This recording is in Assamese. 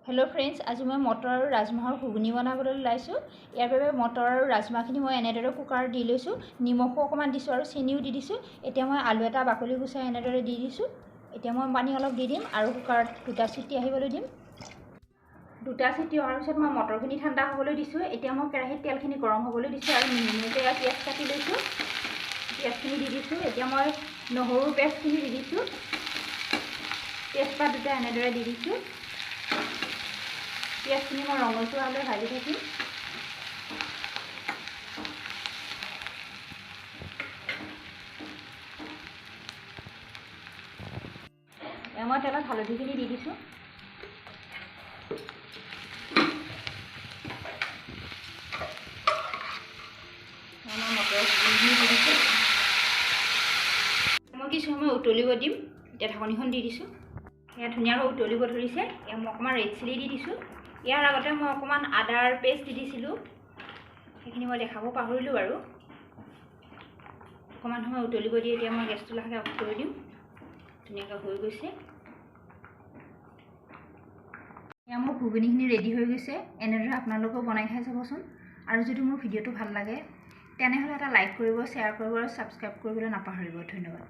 হেল্ল' ফ্ৰেণ্ডছ, আজি মই মটৰ আৰু ৰাজমাহৰ ঘুগুনি বনাবলৈ ওলাইছোঁ। ইয়াৰ বাবে মটৰ আৰু ৰাজমাহখিনি মই এনেদৰে কুকাৰত দি লৈছোঁ। নিমখো অকণমান দিছোঁ আৰু চেনিও দি দিছোঁ। এতিয়া মই আলু এটা বাকলি গুচাই এনেদৰে দি দিছোঁ। এতিয়া মই পানী অলপ দি দিম আৰু কুকাৰত দুটা চিটি আহিবলৈ দিম। দুটা চিটি অহাৰ পিছত মই মটৰখিনি ঠাণ্ডা হ'বলৈ দিছোঁ। এতিয়া মই কেৰাহীত তেলখিনি গৰম হ'বলৈ দিছোঁ আৰু মিহি মিহিকৈ পিঁয়াজ কাটি লৈছোঁ। পিঁয়াজখিনি দি দিছোঁ। এতিয়া মই নহৰুৰ পেষ্টখিনি দি দিছোঁ। তেজপাত দুটা এনেদৰে দি দিছোঁ। পিঁয়াজখিনি মই ৰঙচুৱালৈ ভাজি থাকিম। মই তেলত হালধিখিনি দি দিছোঁ। মই মটৰৰ ঘুগুনিখিনি দি দিছোঁ। মই কিছু সময় উতলিব দিম। এতিয়া ঢাকনিখন দি দিছোঁ। এয়া ধুনীয়াকৈ উতলিব ধৰিছে। এয়া মই অকণমান ৰেড চিলি দি দিছোঁ। ইয়াৰ আগতে মই অকণমান আদাৰ পেষ্ট দি দিছিলোঁ, সেইখিনি মই দেখাব পাহৰিলোঁ বাৰু। অকণমান সময় উতলিব দি এতিয়া মই গেছটো লাহেকৈ অফ কৰি দিম। ধুনীয়াকৈ হৈ গৈছে। এয়া মোৰ ঘুগুনিখিনি ৰেডি হৈ গৈছে। এনেদৰে আপোনালোকেও বনাই খাই চাবচোন। আৰু যদি মোৰ ভিডিঅ'টো ভাল লাগে তেনেহ'লে এটা লাইক কৰিব, শ্বেয়াৰ কৰিব আৰু ছাবস্ক্ৰাইব কৰিবলৈ নাপাহৰিব। ধন্যবাদ।